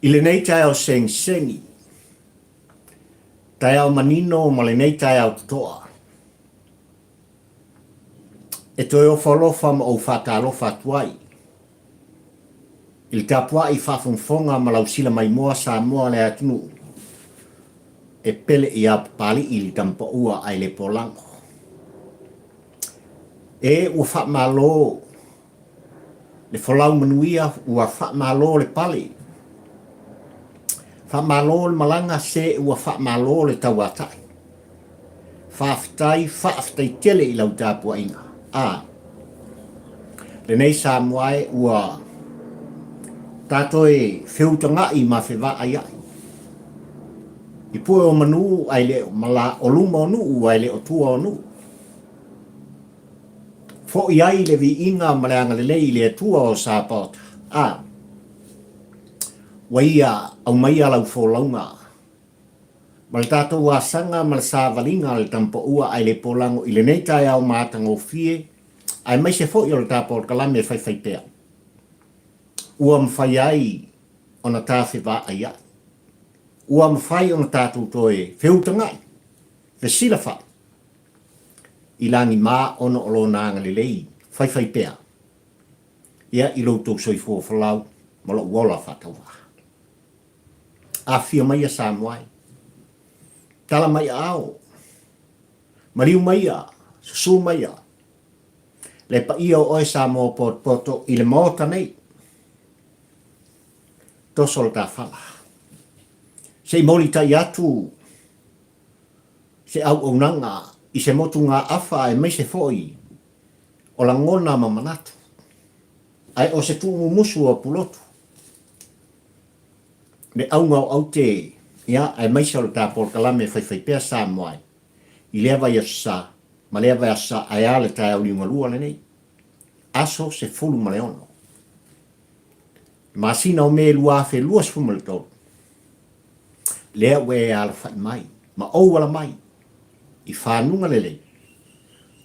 I lenei taeao segisegi, taeao manino ma lenei taeao totoa, e toe ofo alofa ma ou faatalofa atu ai i le tapuai faafogafoga ma lau sila maimoa Samoa le atunuu e pele ia Papalii le Tamapaua ae le polago. E ua faamalo le folau manuia, ua faamalo le pale, faamalo le malaga se ua faamalo le tauatai. Faafetai, faafetai tele i lau tapuaiga. A, lenei Samoa e ua ta toe feutaga'i ma fevaaia'i i pue o manu ae le o mala o luma o nuu ae le o tua o nuu. Foi ai le viiga ma le agalelei i le Atua o Sapaota. A, ua ia aumaia lau folauga ma le tatou asaga ma le savaliga a le Tamapaua ae le polago i lenei taeao matagofie aemaise foi o le ta polokalame faifaipea ua mafai ai ona ta fevaaia'i, ua mafai ona tatou toe feutaga'i, fesilafa'i i lagima ona o Lona agalelei faifaipea ia i lo outou soifua folau ma lou ola faatauvaa. Afifio maia Samoa e. Tala mai aao. Maliu maia, susu maia le paia o oe Samoa potopoto i le Maota nei. Toso le tafala. Se i molitai atu se auaunaga i se motugaafa aemaise foi o lagona ma manatu, ae o se tuumumusu o Pulotu, le auga o aute, ia, aemaise o le ta polokalame faifaipea Samoa i lea vaiaso sa ma lea vaiaso sa ae a le taeao liugalua lenei, aso 16 masina o Me 2023. Lea ua e alafai mai ma ou ala mai i fanuga lelei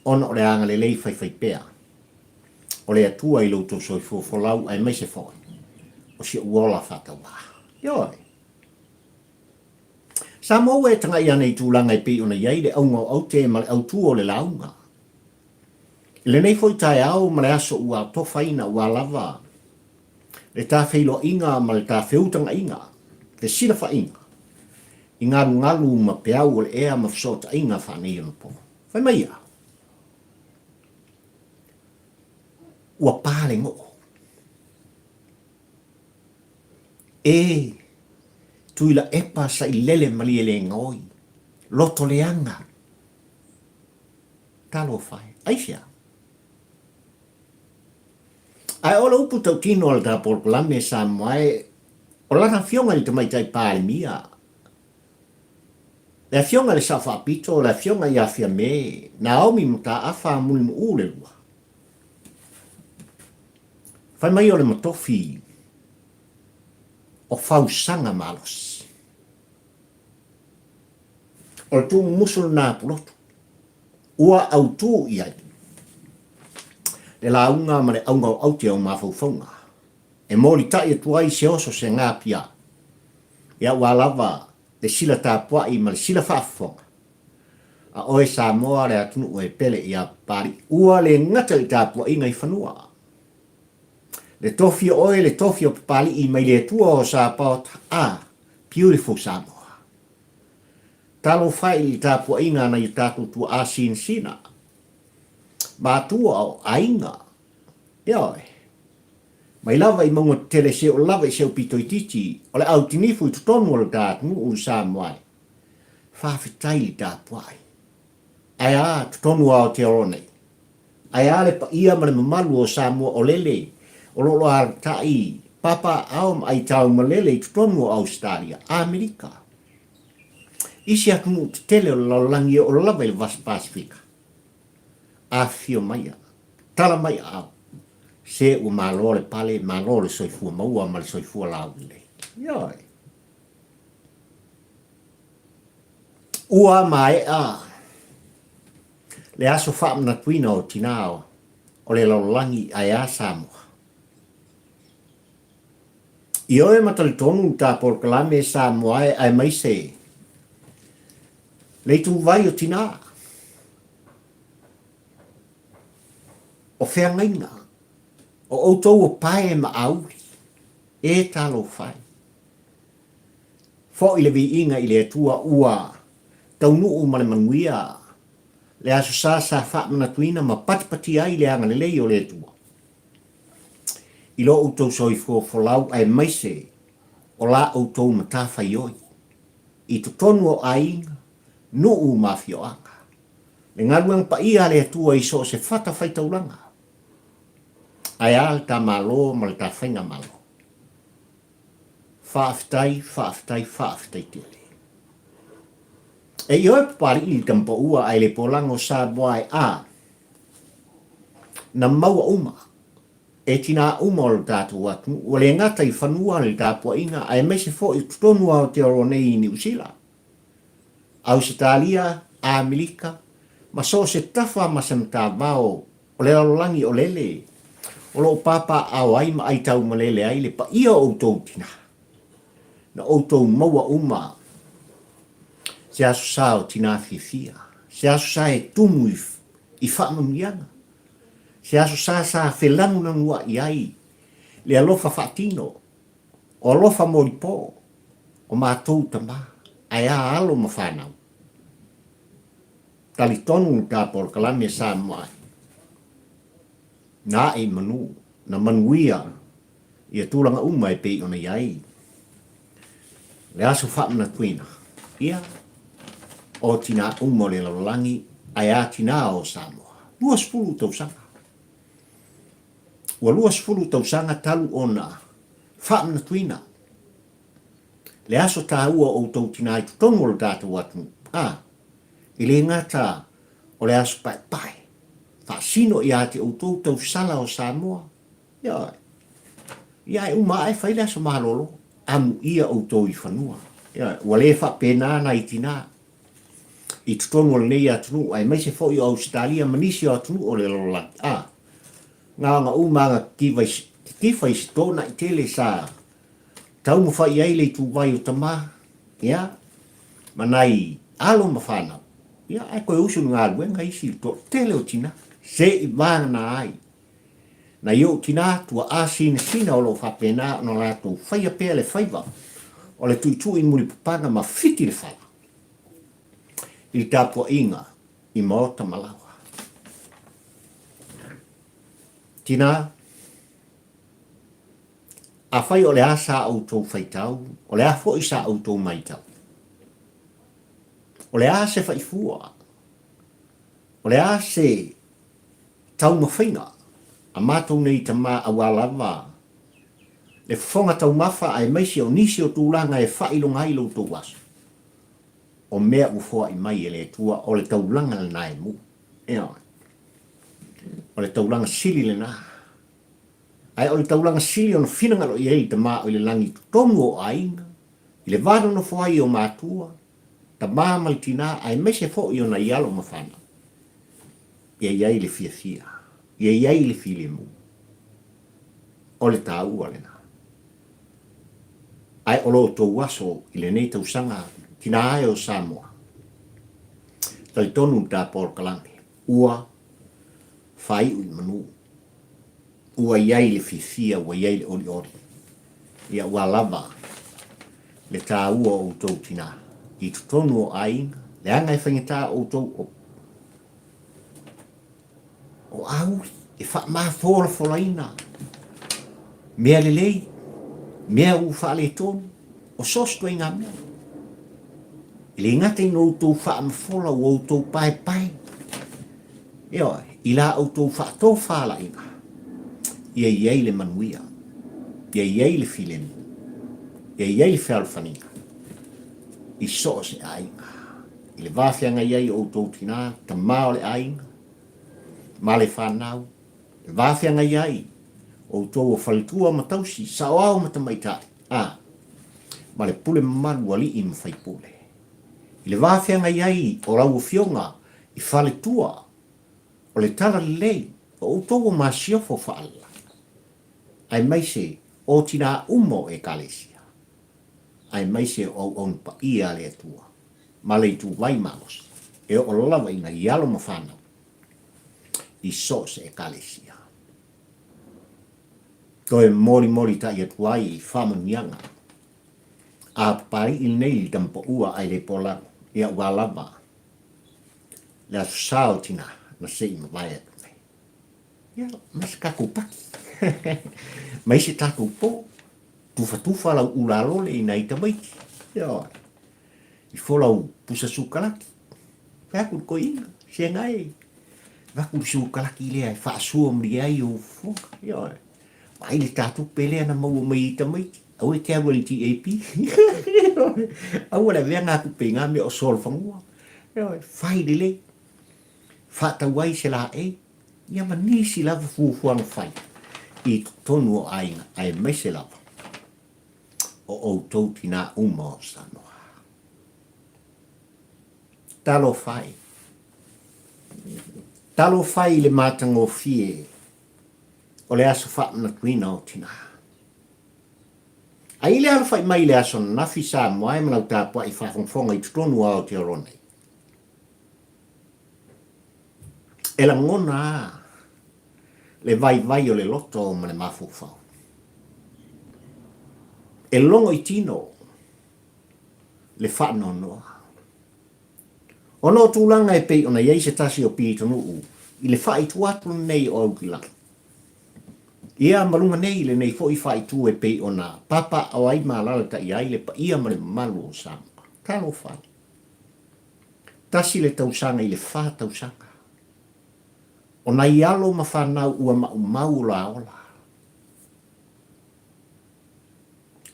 ona o le agalelei faifaipea o le Atua i lo outou soifua folau aemaise foi o si ou ola faatauvaa. Ioe. Samoa ua e tagai ane i tulaga e pei ona i ai le auga o aute ma le autu o le lauga. I lenei foi taeao ma le aso ua tofaina ua lava le ta feiloaiga ma le ta feutagaiga, fesilafaiga i galugalu ma peau o le ea ma fesootaiga faaneionapo. Fai mai ia, ua pa le goo. E, Tuilaepa sailele malielegaoi, loto leaga, talofa e, aisea? Ae o le upu tautino a le ta polokalame Samoa e, o lana afioga i le Tamaitai Palemia, le afioga i le Sao Faapito, le afioga ia Fiame, Naomi Mataafa Mulimu'u le lua. Fai mai o le matofi o fausaga malosi. O le tuumumusu lena a Pulotu. Ua autū i ai le lauga ma le auga o aute o mafaufauga e molitai atu ai se oso se gapia ia ua lava le sila tapuai ma le sila faafofoga a oe Samoa le atunuu e pele ia Papalii ua le gata i le tapuaiga i fanua le tofi o oe le tofi o Papalii mai le Atua o Sapaota a beautiful Samoa. Talofa i le tapuaiga a nai o tatou tuaa sinasina, matua o aiga, ioe, mai lava i mauga tetele seoo lava i se aupito itiiti o le autinifu i totonu o le ta atunuu i Samoa e. Faafetai i le tapuai. Ae a totonu o Aotearoa nei? Ae a le paia ma le mamalu o Samoa o lele o lo o alatai papa ao ma aitau malele i totonu o Ausetalia, Amerika, isi atunuu tetele o le lalolagi e oo lava i le Vasa Pasefika. Afifio maia, tala mai aao, se ua malo le pale, malo le soifua maua ma le soifua laulelei. Ioe. Ua maea le aso faamanatuina o tinā o le lalolagi ae a Samoa. Ioe ma talitonu le ta polokalame Samoa e aemaise le ituvai o tinā, o feagaiga, o outou o pae ma auli, e talofa e. Foi le viiga i le Atua ua taunuu ma le manuia le Aso Sa sa faamanatuina ma patipatia ai le agalelei o le Atua i lo outou soifua folau aemaise o la outou matafaioi i totonu o aiga, nuu ma afioaga. Le galuega paia a le Atua i so o se fatafaitaulaga, ae a le ta Malo ma le ta Faigamalo. Faafetai, faafetai, faafetai tele. E ioe Papalii i Tamapaua ae le polaga o Samoa e a na maua uma e tinā uma o lo tatou atunuu, ua le gata i fanua le tapuaiga aemaise foi o totonu o Aotearoa nei i Niu Sila, Ausetalia, Amerika ma so o se tafa ma se matavao o le lalolagi o lele o lo o papaaao ai ma aitaumalele ai le paia o outou tinā. Na outou maua uma se aso sa o tinā fiafia, se aso sa e tumu i faamanuiaga, se aso sa sa felanunanuaʻi ai le alofa faatino, o alofa molipo o matou tama, ae a alo ma fanau. Talitonu le ta polokalame a Samoa ai, na ae i manu, na manuia ia tulaga uma e pei ona i ai le aso faamanatuina, ia, o tinā uma o le lalolagi ae a tinā o Samoa. 20 tausaga. Ua 20 tausaga talu ona faamanatuina le aso taua o outou tinā i totonu o le tatou atunuu, a, E le gata o le aso paepae, faasino ia te outou tausala o Samoa, ioe, ia ae uma ae fai le aso malolo, amuia outou i fanua. Ioe, ua le faapena nai tinā i totonu o lenei atunuu aemaise foi o Ausetalia ma nisi o atunuu o le lalolagi. A, na ona uma aga titifa i se tonaʻi tele sa Taumafai i ai le ituvai o tama, ia, ma nai alo ma fanau, ia, ae toe usu i le galuega isi le toatele o tina, se i vagana ai. Nai ou tina tuaa sinasina o lo o faapena ona latou faia pea le faiva o le tuitui mulipapaga ma fiti le fala i le tapuaiga i maota ma laoa. Tina, Afai o le a sa outou faitau, o le a foi sa outou matau? O le a se faifua? O le a se taumafaiga a matou nei tama aua lava le fofoga taumafa aemaise o nisi o tulaga e faailoga ai lo outou aso? O mea ua foai mai e le Atua, o le taulaga lena e mu. Ioe. O le taulaga sili lena. Ae o le taulaga sili ona finagalo i ai le Tama o i le lagi i totonu o aiga, i le va nonofo ai o matua, tama ma le tinā, aemaise foi o nai alo ma fanau. Ia i ai le fiafia, ia i ai le filemu. O le taua lena. Ae o lo outou aso i lenei tausaga, tinā e o Samoa, talitonu le ta polokalame, ua faaiu i manu. Ua i ai le fiafia, ua i ai le olioli, ia ua lava le taua o outou tinā i totonu o aiga, leaga e faigata outou o, o auli e faamafolafolaina mea lelei, mea ua faaletonu, o so o se ituaiga mea. E le gata ina outou faamafola ua outou paepae, Ioe, i la outou faatofalaiga, ia i ai le manuia, ia i ai le filemu, ia i ai le fealofaniga i so o se aiga. I le va feagai ai o outou tinā, tama o le aiga, ma le fanau, le va feagai ai outou o faletua ma tausi, saoao ma tamaitai, a, ma le pule mamalu alii ma faipule. I le va feagai ai o lau Afioga i faletua o le Talalelei o outou o masiofo faalalai, aemaise o tinā uma o Ekalesia, aemaise o auauna paia a le Atua, ma le ituvai malosi, e oo lava i nai alo ma fanau i so o se Ekalesia. Toe molimolitaʻi atu ai i faamanuiaga a Papaliʻi lenei i le tamapaua ae le polago, ia ua lava le aso sa o tinā na se i mavae atu nei. Ia, mai se tatou paki. Mai se tatou pō. Tufatufa lau ula lole i nai tamaiti. Ioe. I fo lau pusa sukalaki. Fai atu le toeaina, se gae. Avatu le sukalaki lea e faasua mai ai ou fofoga. Ioe. Vaai le ta tupe lea na maua mai i tamaiti. Aua e te alu ai i le TAP. Ioe. Aua le avea ngā tupe i ngā mea o solofanua. Ioe. Fai lelei. Faatau ai se laei, ia ma nisi lava fuafuaga fai i totonu o aiga aemaise lava o outou tinā uma o Samoa. Talofa e! Talofa i le matagofie o le aso faamanatuina o tinā. A i le alafai mai i le aso ananafi Samoa e ma lau tapuai faafogafoga i totonu o Aotearoa nei, E lagona a le vaivai o le loto ma le mafaufau. E logo i tino le faanoanoa. Ona o tulaga e pei ona i ai se tasi o pitonuu i le faaitu atu lenei o Aukilani. Ia ma luga nei i lenei foi faaitu e pei ona papaaao ai ma alaalatai ai le paia ma le mamalu o Samoa. Talofa e! 1 le tausaga i le fa tausaga. O nai alo ma fanau ua maumau o la ola.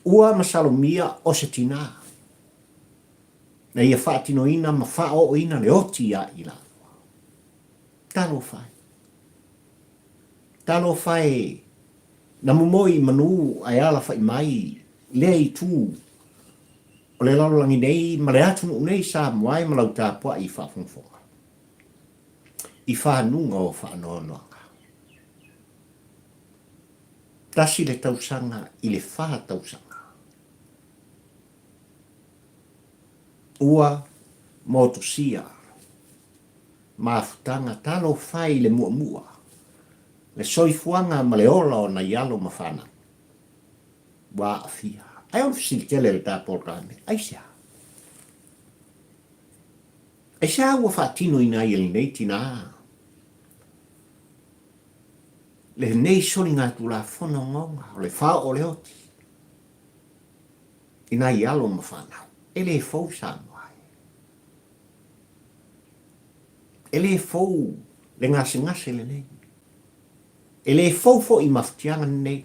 Ua masalomia o se tinā na ia faatinoina ma faaooina le oti iā i laua. Talofa e. Talofa e na momoi i manu ae alafaʻi mai lea itu O le lalolagi nei ma le atunuu nei Samoa e ma lau tapuai i faafogafoga i fanuga o faanoanoaga. 1 le tausaga i le fa tausaga. Ua motusia mafutaga talofa e i le muamua, le soifuaga ma le ola o nai alo ma fanau. Ua aafia. Ae o le fesili tele le ta polokalame, aisea? Aisea ua faatinoina ai e lenei tinā lenei soligatulafono ogaoga o le fao o le oti i nai alo ma fanau? E le fou Samoa e. E le fou le gasegase lenei. E le fou foi mafatiaga lenei,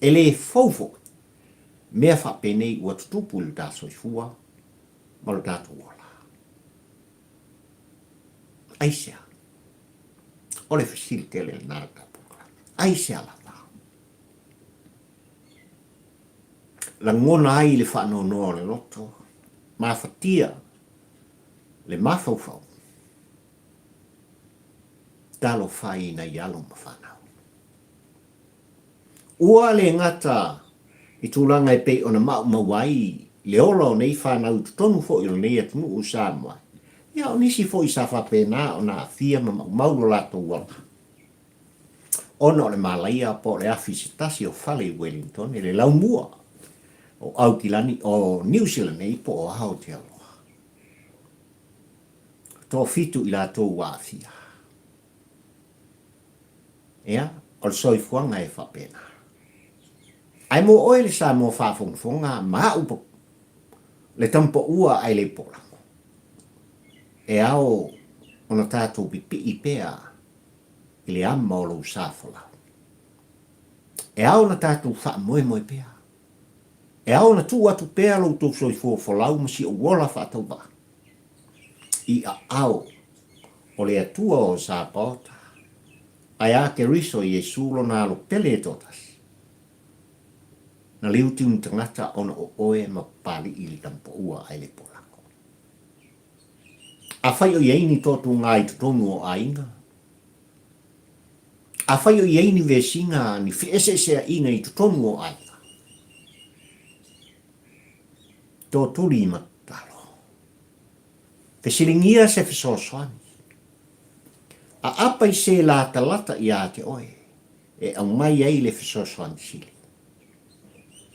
e le fou foi mea faapenei ua tutupu i lo ta soifua ma lo tatou ola. Aisea? O le fesili tele lena le ta polokalame. Aisea lava? Lagona ai le faanoanoa o le loto, mafatia le mafaufau. Talofa i nai alo ma fanau. Ua le gata i tulaga e pei ona maumau ai le ola o nei fanau i totonu foi o lenei atunuu o Samoa, ia o nisi foi sa faapena ona aafia ma maumau lo latou ola ona o le malaia po o le afi i se tasi o fale i Wellington i le laumua o Aukilani o Niu Sila nei po o Aotearoa. Toafitu i latou ua aafia. Ia, o le soifuaga e faapena. Ae mo oe le Samoa faafogafoga ma a'u le tamapaua ae le polago, e ao ona tatou pipii pea i le ama o lou sa folau. E ao ona tatou faamoemoe pea. E ao ona tuu atu pea lo outou soifua folau ma si ou ola faatauvaa i aao o le Atua o Sapaota, ae a Keriso Iesu lona alo pele e toatasi, na liutiu ni tagata ona o oe ma Papali'i i le tamapaua ae le polako. Afai o i ai ni toatuga i totonu o aiga, afai o i ai ni vesiga, ni feeseeseaiga i totonu o aiga. Totuli ma tatalo. Fesiligia se fesoasoani. Aapa i se latalata iā te oe e aumai ai le fesoasoani sili.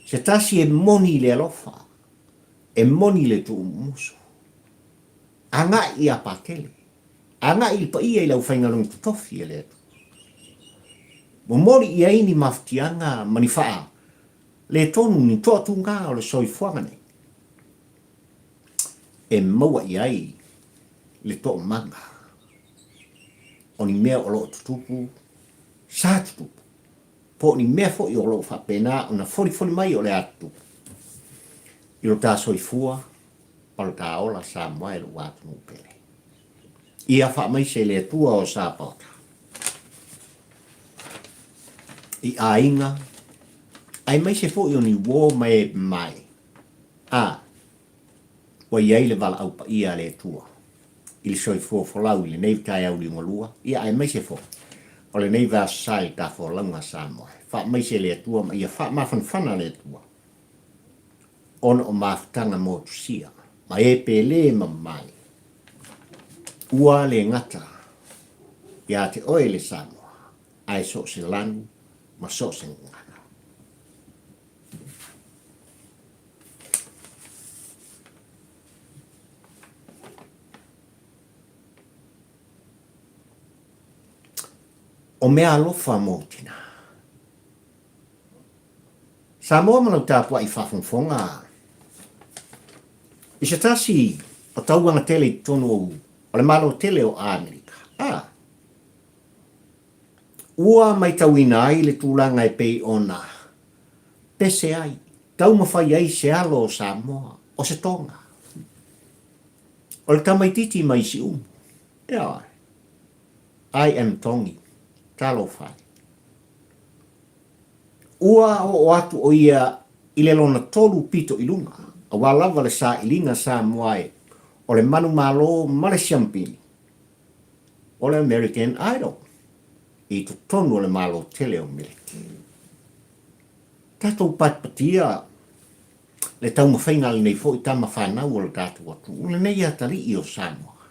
Se tasi e moni i le alofa, e moni i le tuumumusu. Agai ia Patele. Agai i le paia i le aufaigaluega totofi a le Atua. Momoli i ai ni mafatiaga ma ni faa le tonu ni toatuga o le soifuaga nei e maua i ai le toomaga o ni mea o lo o tutupu, sa tutupu, po o ni mea foi o lo o faapena ona folifoli mai o le a tutupu i lo ta soifua ma lo ta ola Samoa e lou atunuu pele. Ia faamaise i le Atua o Sapaota i aiga aemaise foi o ni uo ma e mae, a ua i ai le valaau paia a le Atua i le soifua folau i lenei taeao liugalua, ia aemaise foi o lenei vasa i le tafolauga a Samoa. Faamaise le Atua ma ia faamafanafana le Atua ona o mafutaga motusia ma e pele ma mamae ua le gata iā te oe le Samoa ae so o se lanu ma so o se gagana. O mea alofa mō tinā. Samoa ma lau tapuai faafogafoga i se tasi o tauaga tele i totonu o le Malo tele o Amerika. A ua maitauina ai le tulaga e pei ona pese ai, taumafai ai se alo o Samoa, o se Toga, o le tamaititi mai Siumu. Ioe. I am Tongi. Talofa e. Ua oo atu ʻo ia i le lona tolu pito i luga, aua lava le sailiga Samoa e o le manumalo ma le siampini o le American Idol i totonu o le Malo tele o Meleki. Tatou patipatia le taumafaiga a lenei foi tama fanau o le tatou atunuu, lenei atalii o Samoa.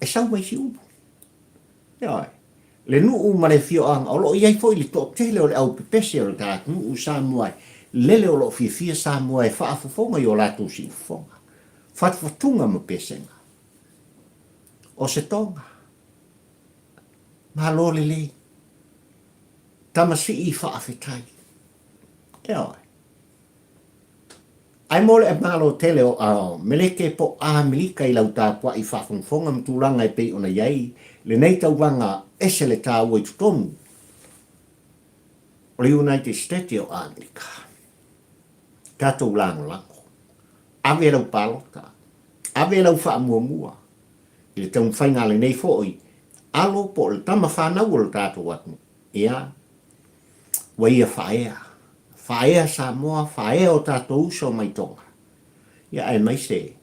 E sau mai Siumu. Ioe. Le nuu ma le afioaga o lo o i ai foi le toatele o le au pepese o le ta atunuu Samoa e lele o lo o fiafia Samoa e faafofoga i o latou siufofoga, fatufatuga ma pesega. O se toga. Malo lelei. Tamasii faafetai. Ioe. Ae mo le Malo tele o Meleke po o Amerika i lau tapuai faafogafoga ma tulaga e pei ona i ai lenei tauvaga ese le taua i totonu o le United State o Amerika. Tatou lagolago. Ave lau palota. Ave lau faamuamua i le taumafaiga a lenei foi alo po o le tama fanau o le tatou atunuu. Ia, ua ia faaea. Faaea Samoa, faaea o tatou uso mai Toga. Ia aemaise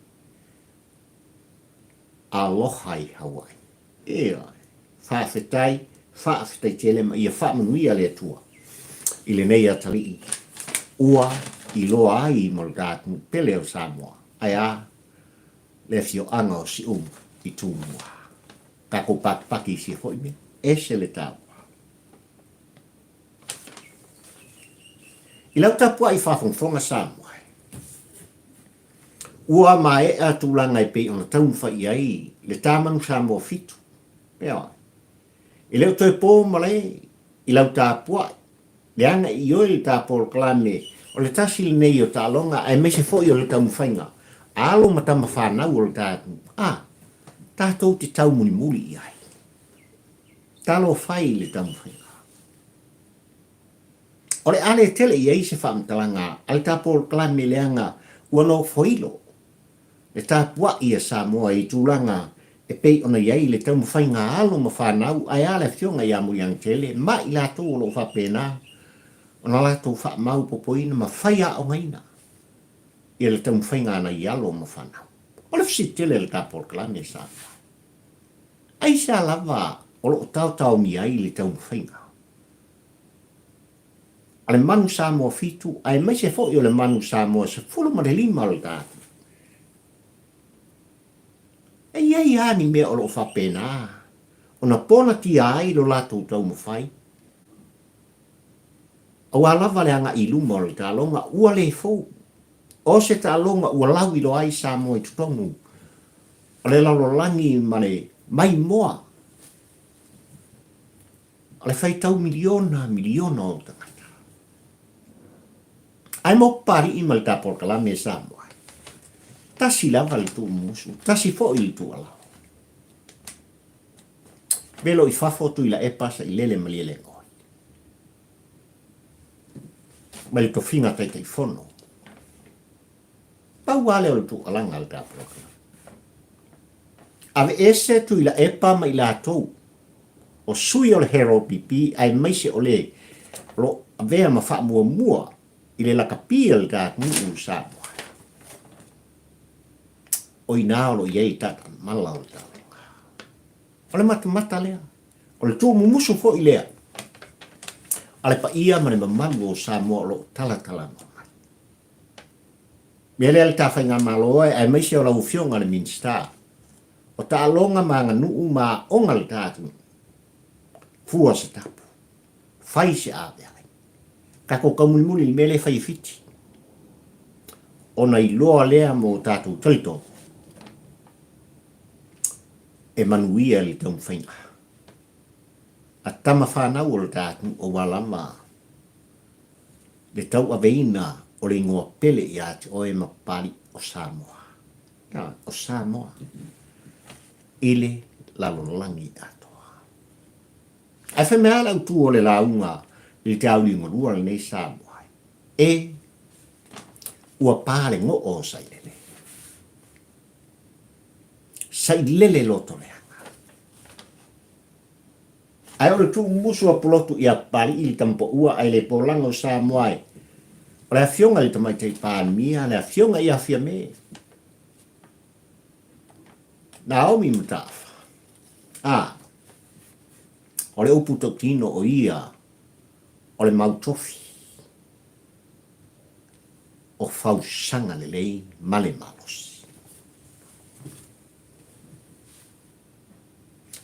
aloha i Hawaii. Ioe. Faafetai, faafetai tele ma ia faamanuia le Atua i lenei atalii ua iloa ai mo le ta atunuu pele o Samoa. Ae a le afioaga o Siumu i Tumua. Tatou pakipaki i sia foi mea. Ese le taua. I lau tapuai faafogafoga Samoa, ua maea tulaga e pei ona taumafai i ai le tāmanu Samoa 7. Ioe. E le o toe po malae i lau tapuai, leaga i ioe le ta polokalame o le tasi lenei o taaloga aemaise foi o le taumafaiga a alo ma tama fanau o le ta atunuu, a tatou te taumulimuli i ai. Talofa i le taumafaiga. O le a le tele i ai se faamatalaga a le ta polokalame leaga ua nofoilo le tapuai a Samoa i tulaga e pei ona i ai le taumafaiga a alo ma fanau ae a le Afioga ia Muliagatele ma i latou o lo o faapena ona latou faamaopopoina ma faiaogaina ia le taumafaiga a nai alo ma fanau. O le fesili tele a le ta polokalame Samoa, aisea lava o lo o taotaomia ai le taumafaiga? a le Manu Samoa Fitu aemaise foi o le Manu Samoa 15 o le tatou. E i ai lava ni mea o lo o faapena ona ponatia ai lo latou taumafai aua lava le agai i luma o le taaloga ua le fou. O se taaloga ua lauiloa ai Samoa i totonu o le lalolagi ma le maimoa o le faitau miliona miliona o tagata. Ae mo Papalii ma le ta polokalame e Samoa ai. Tasi lava le tuumusu, tasi foi le tuualalo. Velo i fafo Tuilaepa Sailele Malielegaoi. Mai le tofiga Taitaifono. Pau lava lea o le tuualaga a le ta polokalame. Aveese Tuilaepa ma i latou o sui o le HRPP aemaise o le o lo o avea ma faamuamua i le lakapi a le ta atunuu o Samoa. O i ina o lo o i ai le taatamala o le taaloga. O le matamata lea. O le tuumumusu foi lea a le paia ma le mamalu o Samoa o lo o talatalanoa mai. Mea lea le ta faigamalo e aemaise o lau Afioga i le Minisita o taaloga ma aganuu ma aoga le ta atunuu. Fua se tapu. Fai se aveale. Tatou taumulimuli i le mea lea e fai e Fiti. Ona iloa lea mo tatou talitonu e manuia le taumafaiga a tama fanau o le ta atunuu aua lava le tauaveina o le igoa pele ia te oe ma Papalii o Samoa. O Samoa i le lalolagi atoa. Ae fai mai lava le autu o le lauga i le te auliugalua lenei Samoa e ua pa le goo o Sailele. Sailele loto leaga. Ae o le tuumusu a Pulotu ia Papalii le tamapaua ae le polaga o Samoa e o le afioga i le Tamaitai Palemia, le afioga ia Fiame Naomi Mataafa. A, o le upu tautino o ia o le mau tofi o fausaga lelei ma le malosi.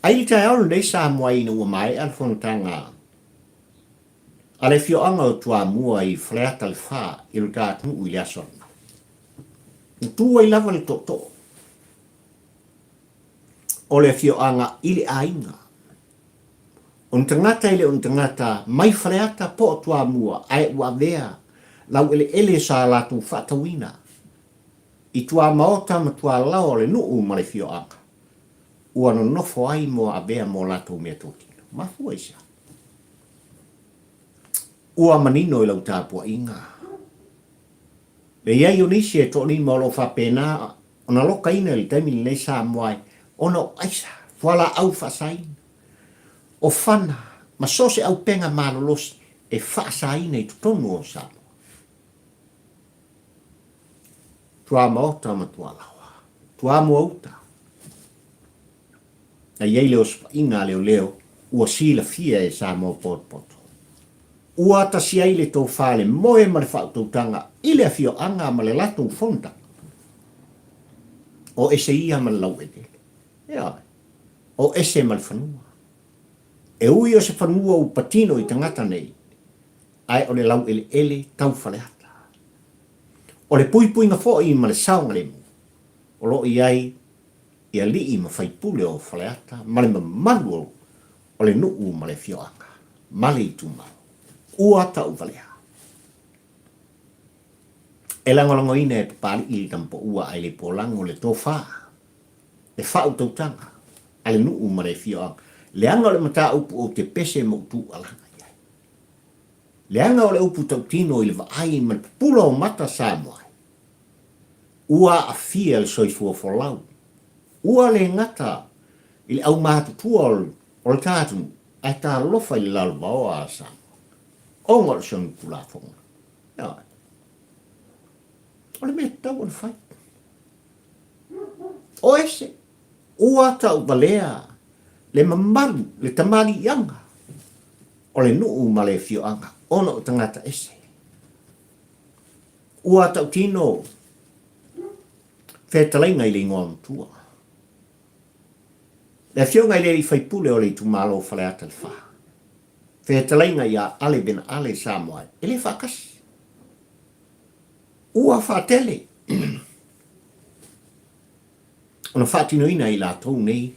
Ai le taeao lenei Samoa ina ua maea le fonotaga a le afioaga o Toamua i Faleata le Fa i lo ta atunuu i le aso ananafi. Na tu ai lava le tootoo o le afioaga i le aiga. O ni tagata e le o ni tagata mai Faleata po o Toamua ae ua avea laueleele sa latou faatauina i tuamaota ma tualaoa o le nuu ma le afioaga ua nonofo ai mo avea mo latou meatotino. Mafua i se a? Ua manino i lau tapuaiga le i ai o nisi e toalima o lo o faapena ona lokaina i le taimi lenei Samoa ai ona o aisa, fualaau faasaina, o fana ma so o se aupega malolosi e faasaina i totonu o Samoa. Tuamaota ma tualaoa, tuamoa-uta. Na i ai le osofaiga a leoleo ua silafia e Samoa potopoto. Ua tasi ai le tofa le moe ma le faautautaga i le afioaga ma le latou fonotaga. O ese ia ma le laueleele. Ioe. O ese ma le fanua. E ui o se fanua ua patino i tagata nei, ae o le laueleele tau Faleata. O le puipuiga foi ma le saogalemu o lo o i ai i alii ma faipule o Faleata ma le mamalu o le nuu ma le afioaga ma le itumalo. Ua tauvalea. E lagolagoina e Papalii le Tamapaua ae le polago le tofa, le faautautaga a le nuu ma le afioaga, leaga o le mataupu ou te pese ma ou tuualaga i ai. Leaga o le upu tautino i le vaai ma le pupula o mata Samoa ai. Ua aafia le soifua folau. Ua le gata i le aumatutua o le ta atunuu, ae talofa i le lalovaoa a Samoa. Ona o le solitulafono. Ioe. O le mea tatau ona fai. O ese, ua tauvalea le mamalu, le tamaliiaga o le nuu ma le afioaga. ona o tagata ese. Ua tautino fetalaiga i le igoa matua. Le afioga i le alii faipule o le itumalo o Faleata le Fa, fetalaiga ia Ale Vena Ale Samoa e le faatasi. Ua faatele ona faatinoina e i latou nei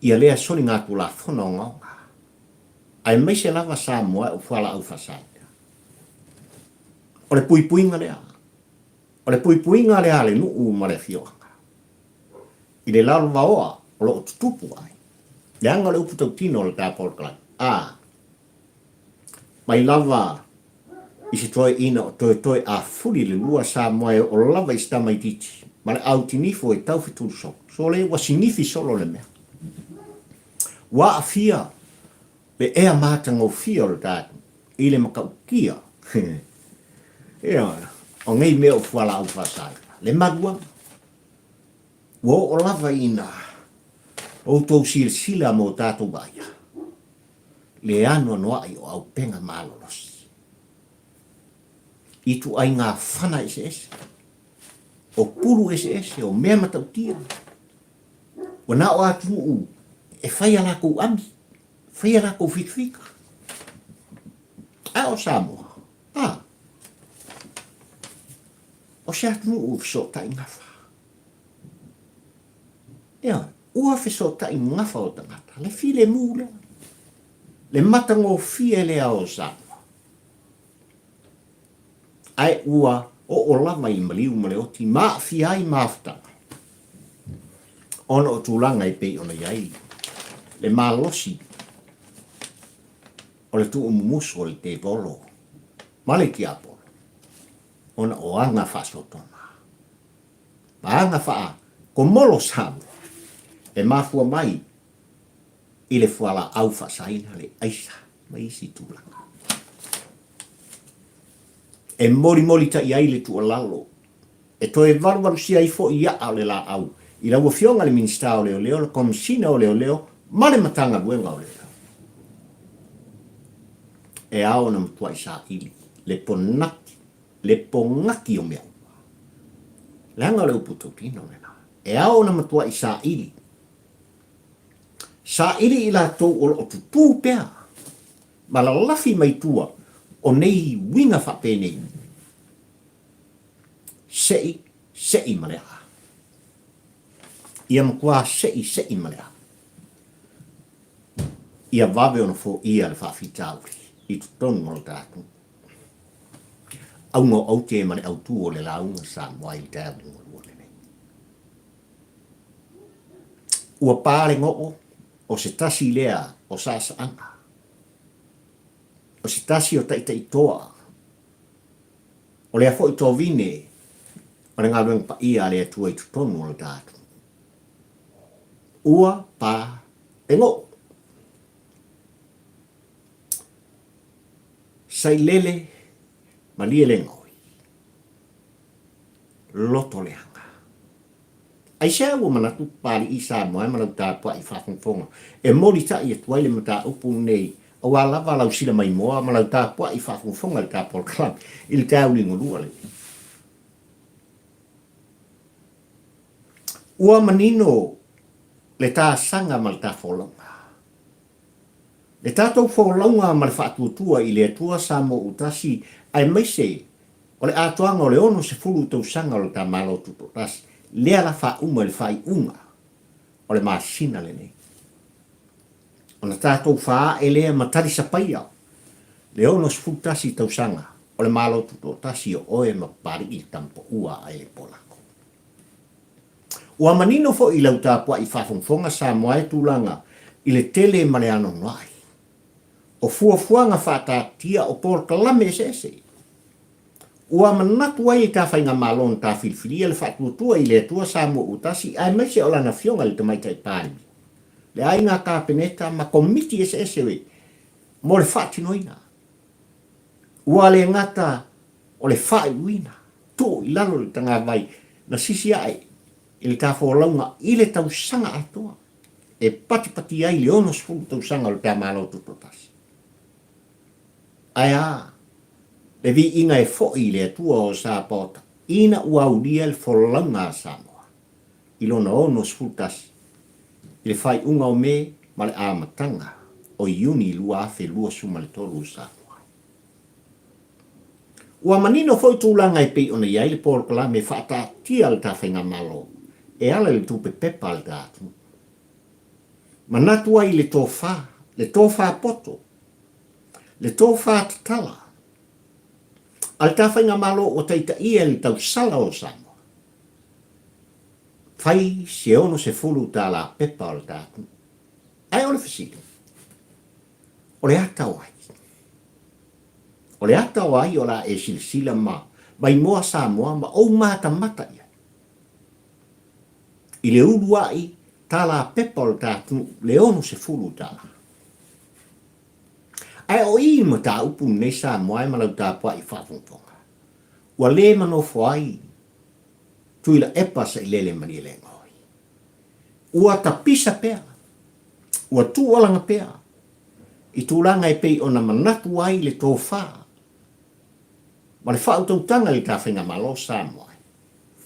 ia lea soligatulafono ogaoga, aemaise lava Samoa o fualaau faasaina. O le puipuiga lea, o le puipuiga lea a le nuu ma le afioaga i le lalovaoa o lo o tutupu ai, leaga o le upu tautino o le ta polokalame, a mai lava i se toeaina o toetoe afuli le lua Samoa e oo lava i se tamaitiiti ma le autinifo e tau fetulu solo. Sole ua sinifi solo le mea. Ua aafia le ea matagofie o le tatou i le matautia ioe, o nei mea o fualaau faasaina, le maluaga. Ua oo lava ina outou silasila ma o tatou vaaia le anoanoai o aupega malolosi i ituaiga fana eseese, o pulu eseese, o mea matautia. Ua na o atunuu e fai a latou ami, fai a latou fikafika. A o Samoa, a, o se atunuu e fesootai gafa. Ioe, ua fesootai gafa o tagata, le filemu lea, le matagofie lea o Samoa. Ae ua oo lava i le maliu ma le oti ma aafia ai mafutaga ona o tulaga e pei ona i ai le malosi o le tuumumusu o le tevolo ma le tiapolo ona o aga faasotona ma aga faakomolo Samoa e mafua mai i le fualaau faasaina, le aisa ma isi tulaga. E molimolitai ai le tuualalo, e toe valuvalusia ai foi a'a o le laau i lau Afioga i le Minisita o Leoleo, le Komesina o Leoleo ma le Matagaluega o Leoleo. E ao ona matuai saili le ponaki, le pogaki o mea uma. Leaga o le upu tautino lena. E ao ona matuai saili Saili i latou o lo o tutū pea ma lalafi mai tua o nei uiga faapenei, Seʻi, seʻi ma le aʻa. Ia matuā seʻi, seʻi ma le aʻa. Ia vave ona foia le faafitauli i totonu o le tatou auga o aute ma le autū o le lauga Samoa i le taeao liugalua lenei. Ua pa le goo o se tasi lea o saasaaga, o se tasi o taitaitoa, o lea foi tovine o le galuega paia a le Atua i totonu o le ta atunuu. Ua pa le goo. Sailele malie le gaoi. Loto leaga. Aisea ua manatu Papalii Samoa ma lau tapuai faafogafoga e molitai atu ai le mataupu lenei aua lava lau silamaimoa ma lau tapuai faafogafoga i le ta polokalame i le taeao liugalua lenei. Ua manino le tasaga ma le tafolauga. Le tatou folauga ma le faatuatua i le Atua Samoa Utasi aemaise o le atoaga o le 60 tausaga o le ta Malo Tutoatasi, lea la faauma i le faaiuga o le masina lenei. Ona tatou faaee lea ma talisapaia le 61 tausaga o le Malo Tutoatasi o oe ma Papalii le Tamapaua a Elepolako. Ua manino foi i lau tapuai faafogafoga Samoa e tulaga i le tele ma le anoanoai o fuafuaga faataatia o polokalame eseese. Ua manatu ai le ta faigamalo na ta filifilia le faatuatua i le Atua Samoa ua tasi aemaise o lana Afioga i le Tamaitai Palemia, le Aiga Kapeneta ma Komiti eseese mo le faatinoina. Ua le gata o le faaiuina, tuu i lalo le tagavai na sisi ae i le ta folauga i le tausaga atoa e patipati ai le 60 tausaga o le Peamalo Tutoatasi. Ae a le viiga e foi i le Atua o Sapaota ina ua aulia le folauga a Samoa i lona 61 i le faaiuga o Me ma le amataga o Iuni 2023 Samoa. Ua manino foi tulaga e pei ona i ai le polokalame faataatia a le ta Faigamalo e ala i le tupe pepa a le ta atunuu. Manatu ai i le tofa, le tofa poto, le tofa tatala a le ta Faigamalo ua taitaia i le tausala o Samoa. Fai se 60 tala pepa o le ta atunuu. Ae o le fesili, o le ata o ai? O le ata o ai o le a e silasila ma maimoa Samoa ma ou matamata i ai? I le uluai tala pepa o le ta atunuu, le 60 tala. Ae o i le mataupu lenei Samoa e ma lau tapuai faafogafoga, ua le manofo ai Tuilaepa Sailele Malielegaoi. Ua tapisa pea, ua tuualaga pea i tulaga e pei ona manatu ai le tofa ma le faautautaga i le ta Faigamalo Samoa e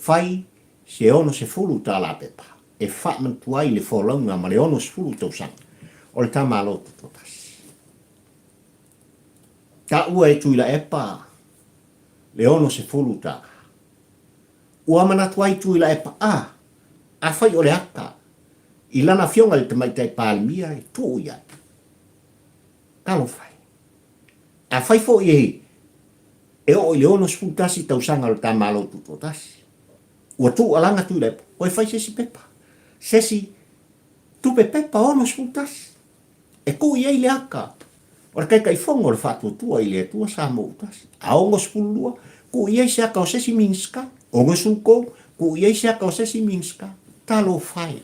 fai se 60 tala pepa e faamanatu ai le folauga ma le 60 tausaga o le ta Malo Tutoatasi. Taua e Tuilaepa le 60 tala. Ua manatu ai Tuilaepa, a, afai o le ata i lana afioga i le Tamaitai Palemia e tuu i ai. Talofa e. Afai foi e e oo i le 61 tausaga o le ta Malo Tutoatasi, ua tuualaga Tuilaepa, toe fai se isi pepa, se isi tupe pepa 61 e tuu i ai le ata o le Taitaifono o le Faatuatua i le Atua Samoa ua Tasi. A 62, tuu i ai se ata o se isi Minisita. 63, tuu i ai se ata o se isi Minisita. Talofa e!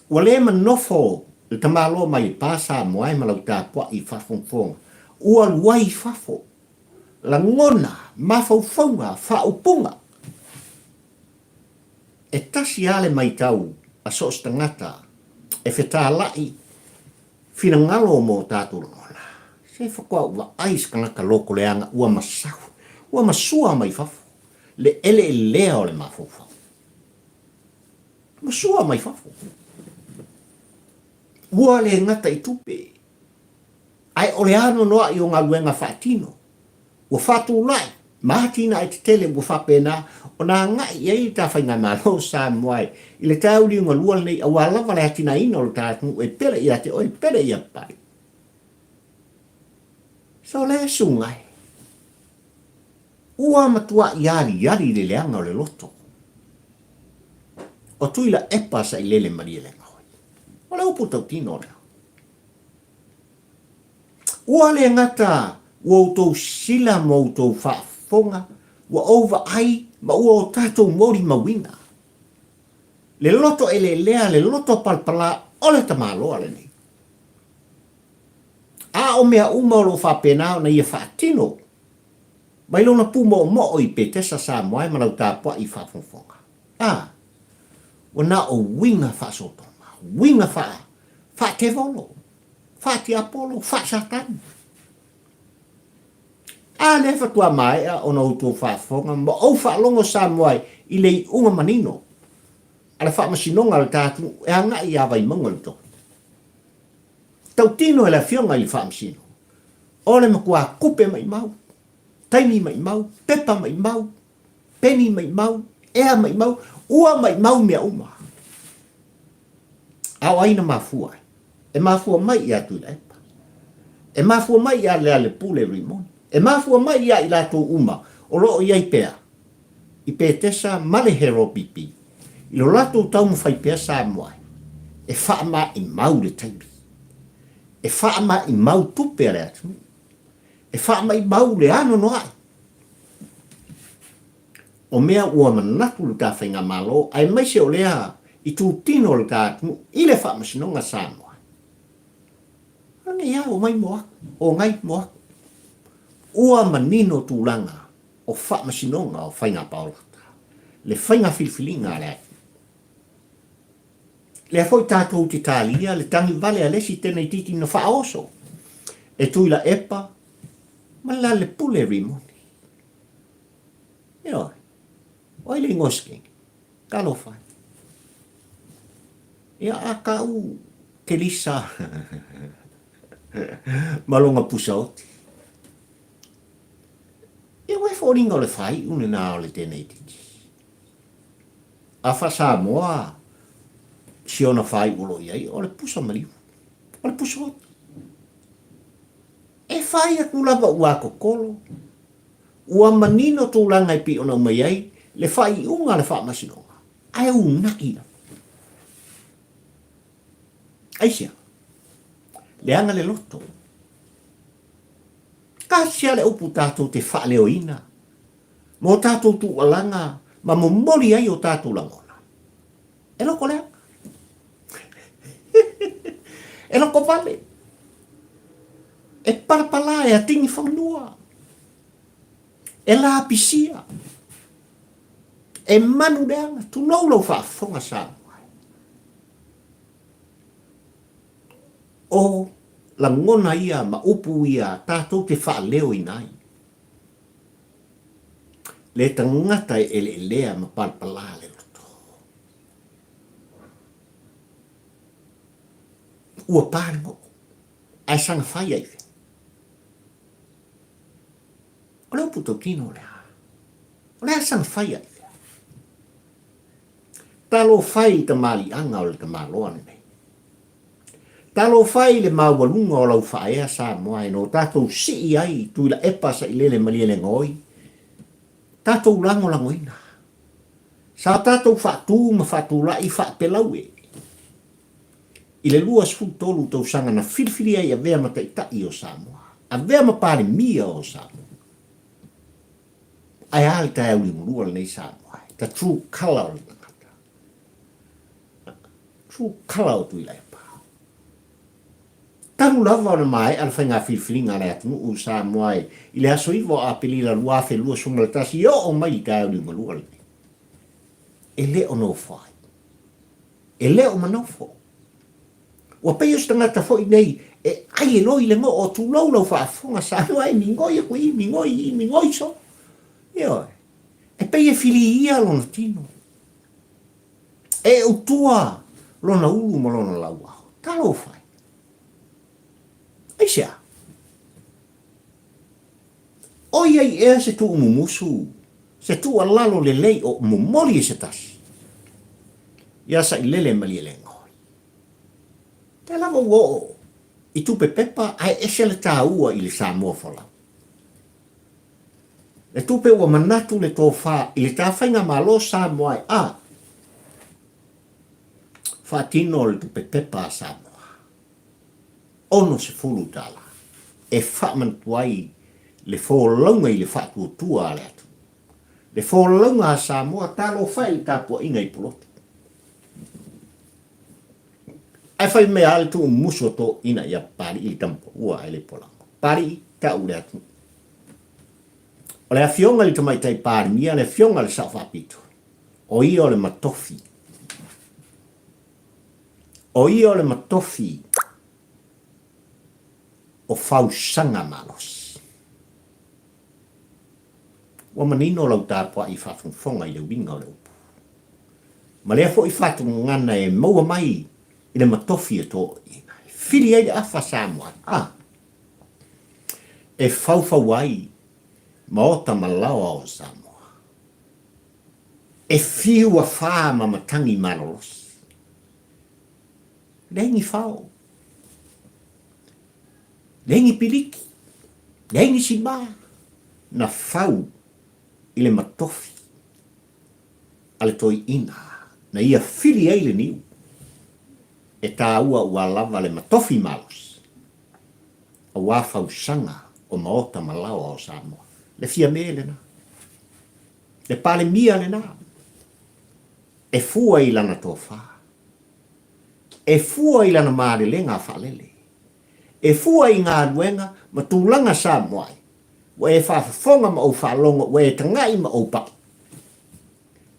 Ua le manofo le tamaloa mai le pa Samoa e ma lau tapuai i faafogafoga, ua alu ai i fafo lagona, mafaufauga, faaupuga. E tasi lava le maitau a so o se tagata e fetalai finagalo mo tatou lagona. Se faatoa ou vaai i se tagata lotoleaga ua masau, ua masua mai fafo le eleelea o le mafaufau. Masua mai fafo. Ua le gata i tupe, ae o le anoanoai o galuega faatino ua faatulai ma atinae tetele ua faapena ona agai i ai le ta Faigamalo o Samoa i le taeao liugalua lenei aua lava le atinaeina o le ta atunuu e pele ia te oe, pele ia Papalii. Sole suga e. Ua matuai aliali le leaga o le loto o Tuilaepa Sailele Malielegaoi. O le upu tautino lea. Ua le gata ua outou sila ma outou faafofoga, ua ou vaai ma ua o tatou molimauina le loto eleelea, le loto palapala o le tamaloa lenei. A o mea uma o lo o faapena ona ia faatino mai lona pumoomoo i Petesa Samoa e ma lau tapuai i faafogafoga. A, ua na o uiga faa-Sotoma, uiga faa, faa-tevolo, faa-tiapolo, faa-Satani. A lea faatoa maea ona outou faafofoga ma ou faalogo Samoa i le iuga manino a le Faamasinoga a le ta atunuu e agai ia Vaimauga le Tofi. Tautino e le Afioga i le Faamasino, o le matua tupe maimau, taimi maimau, pepa maimau, peni maimau, ea maimau, ua maimau mea uma. A o ai na mafua ai? E mafua mai ia Tuilaepa. E mafua mai ia Lealepule Rimoni. E mafua mai ia i latou uma o lo o i ai pea i Petesa ma le Heropipi i lo latou taumafai pea Samoa e faamaimau le taimi, e faamaimau tupe a le atunuu, e faamaimau le anoanoai o mea ua manatu le ta Faigamalo aemaise o lea itutino o le ta atunuu i le Faamasinoga Samoa. Anei a, omai mo aku, ogai mo aku. Ua manino tulaga o faamasinoga o faiga paolata, le faiga filifiliga a le atunuu. Lea foi tatou te talia le tagi vale a le isi teneititi na faaoso. E Tuilaepa ma Lealepule Rimoni. Ioe. O ai le igoa sekenge? Talofa e. Ia a kau Kelisa ma lona pusa oti. Ia ua e foliga o le faaiu lena o le teneititi. A faa-Samoa si ona faaiu o lo o i ai, o le pusa maliu, o le pusa oti. E fai atu lava ua totolo, ua manino tulaga e pei ona aumai ai le faaiuga a le Faamasinoga, ae uunai lava. Aisea? Leaga le loto. Tasi lava le upu tatou te faaleoina ma o tatou tuualaga ma momoli ai o tatou lagona. E loko leaga. E loko vale. E palapala, e atigi fanua. E lapisia. E manu leaga. Tulou lau faafofoga Samoa. O lagona ia ma upu ia tatou te faaleoina ai le tagata e eleelea ma palapala le loto. Ua pa le goo, ae saga fai ai fea? O le upu tautino o le a? O le a saga fai ai fea? Talofa i le tamaliiaga o le tamaloa lenei. Talofa i le maualuga o lau faaea Samoa e no tatou sii ai Tuilaepa Sailele Malielegaoi, tatou lagolagoina. Sa tatou faatu ma faatulai faapelaue i le 23 tausaga na filifili ai avea ma Taitai o Samoa, avea ma Palemia o Samoa. Ae a le taeao liugalua lenei Samoa, the true colour o le tagata. True colour o Tuilaepa. Talu lava ona maea le faiga filifiliga a le atunuu o Samoa i le aso 9 o Aperila 2021 e oo mai i le taeao liugalua lenei, e le o nofo ai. E le o manofo. Ua pei o se tagata foi nei e ai e loi le goo, tulou lau faafofoga Samoa e migoi aku i, migoi i, migoi so. Ioe. E pei e filiia lona tino. E utua lona ulu ma lona lauao. Talofa e. Aisea? ʻOiai ea se tuumumusu, se tuualalo lelei o momoli e se tasi, iā Sailele Malielegaoi. Pea lava ua oo i tupe pepa ae ese le taua i le Samoa folau. Le tupe ua manatu le tofa i le ta faigamalo Samoa e a faatino le tupe pepa a Samoa. 60 tala e faamanatu ai le folauga i le faatuatua a le atunuu. Le folauga a Samoa talofa e i le tapuaiga i Pulotu. Ae fai mea a le tuumumusu o toeaiina ia Papalii le tamapaua ae le polago. Papalii, tau le atunuu. O le afioga i le Tamaitai Palemia, le afioga i le Sao Faapito, o ia o le matofi. O ia o le matofi o fausaga malosi. Ua manino lau tapuai faafogafoga i le uiga o le upu. Ma lea foi faatogagana e maua mai i le matofi e toeaiina, e fili ai le afa Samoa, a, e faufau ai maota ma laoa o Samoa. E fiu afā ma matagi malolosi. Leai ni fao. Leai ni piliki. Leai ni simā. Na fau i le matofi a le toeaina na ia fili ai le niu e tāua ua lava le matofi malosi aua fausaga o maota ma laoa o Samoa. Le Fiame lena. Le Palemia lena. E fua i lana tofa. E fua i lana malelega faalele. E fua i galuega ma tulaga Samoa ai. Ua e faafofoga ma ou faalogo, ua e taga'i ma ou paʻi.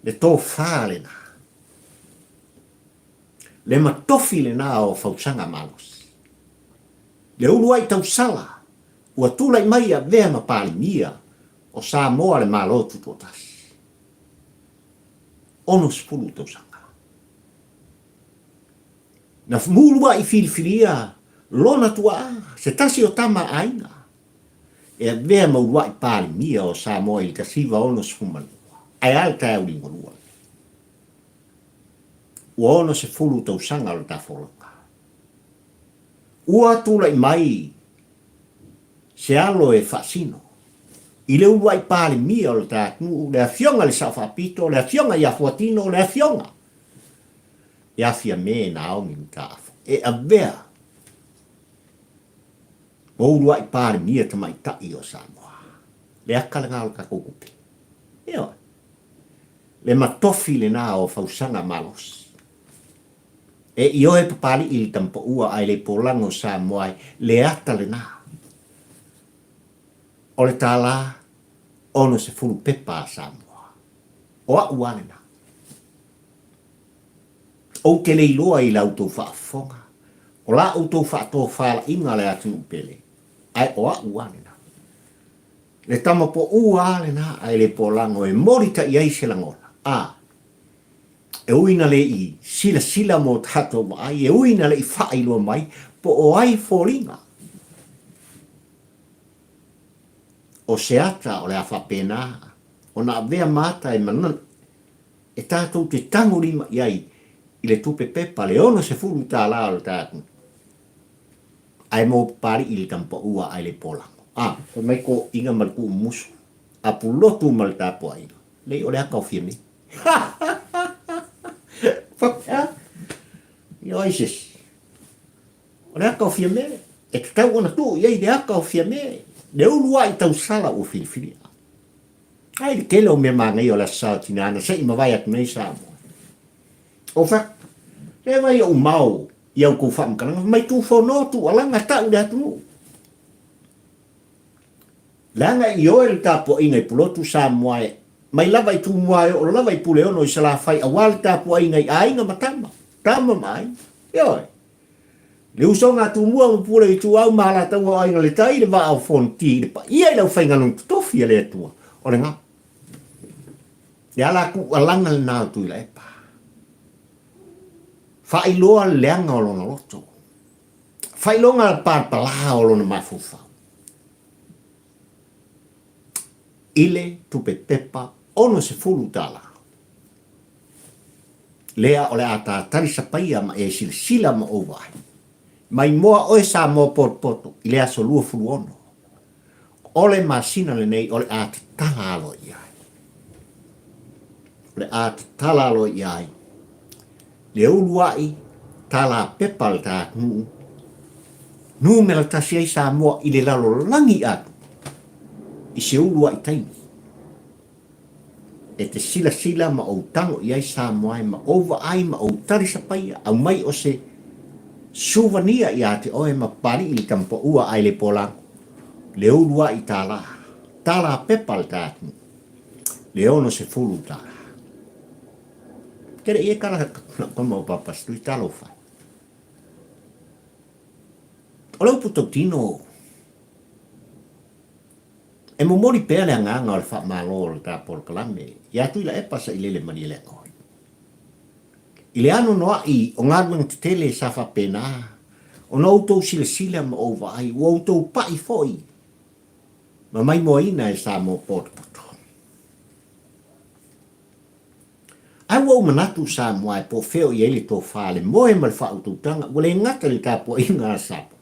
Le tofa lena. Le matofi lena o fausaga malosi. Le uluai tausala ua tulai mai avea ma Palemia o Samoa le Malo Tutoatasi. 60 tausaga. Na muluai filifilia lona tuaa, se tasi o tama a aiga, e avea ma uluai Palemia o Samoa i le 1962. Ae a le taeao liugalua lenei? Ua 60 tausaga o le ta folauga. Ua tulai mai se alo e faasino i le uluai Palemia o le ta atunuu, le Afioga i le Sao Faapito, le Afioga ia Fuatino, le Afioga ia Fiame Naomi Mataafa, e avea ma uluai Palemia tamaitai o Samoa. Le aka lena o le tatou tupe. Ioe. Le matofi lena o fausaga malosi. E ioe Papali'i i le tamapaua ae le polaga o Samoa e le ata lena. O le tala 60 pepa a Samoa. O a'u a lena. Ou te le iloa i la outou faafofoga, o la outou faatofalaiga le atunuu pele, ae o a'u a lena. Le tama poua a lena ae le polago e molita'i ai se lagona, a. E ui na le i silasila mo tatou vaai, e ui na le i faailoa mai po o ai foliga. O se ata o le a faapena ona avea ma ata e manana e tatou te tagolima i ai i le tupe pepa le 60 tālā o le tatou ae mo Papali'i i le tamapaua ae le polago. A, fai mai toeaiina ma le tuumusu, apulotu ma le tapuaiga, lei o le ata o Fiamē. Faapea, ia o ai se isi? O le ata o Fiamē, e tatau ona tuu i ai le ata o Fiamē, le uluai tausala ua filifilia. Ai le tele o mea manaia o le Aso Sa o Tina na se i mavae atu nei Samoa. O fact, le vai ou mao i au kou faamatalaga, fai mai tufono, tuualaga, tau le atunuu. Leaga i oe le tapuaiga i Pulotu Samoa e mai lava i Tumua e oo lava i Puleono i Salafai aua le tapuaiga i aiga ma tama, tama ma aiga. Ioe. Le usoga a Tumua ma Pule Ituau ma Alataua o Aiga i le Tai, le Vaa o Fonoti i le paia i le aufaigaluega totofi a le Atua o le Gao. Le ala tuualaga lena o Tuilaepa. Faailoa le leaga o lona loto. Faailoga le palapala o lona mafaufau. I le tupe pepa 60 tala. Lea o le a ta talisapaia ma e silasila ma ou vaai. Mai moa oe Samoa potopoto i le aso 26 o le masina lenei o le a tatala aloaia ai. O le a tatala aloaia ai le uluai tala pepa a le ta atunuu, numera tasi ai Samoa i le lalolagi atoa i se uluai taimi. E te silasila ma ou tago i ai Samoa e ma ou vaai ma ou talisapaia, aumai o se suvania ia te oe ma Papali'i le tamapaua ae le polago, le uluai tala, tala pepa le ta atunuu, le 60 tala. Tele ia kala kama o papa stui talofa. O le upu tautino, e momoli pea le agaga o le faamalo o le ta polokalame ia Tuilaepa Sailele Malielegaoi. I le anoanoai o galuega tetele sa faapena ona outou silasila ma ou vaai, ua outou pai foi ma maimoaina e Samoa potopoto. Ae ua ou manatu Samoa e po fea o i ai le tofa, le moe ma le faautautaga ua le gata i le tapuaiga a Samoa,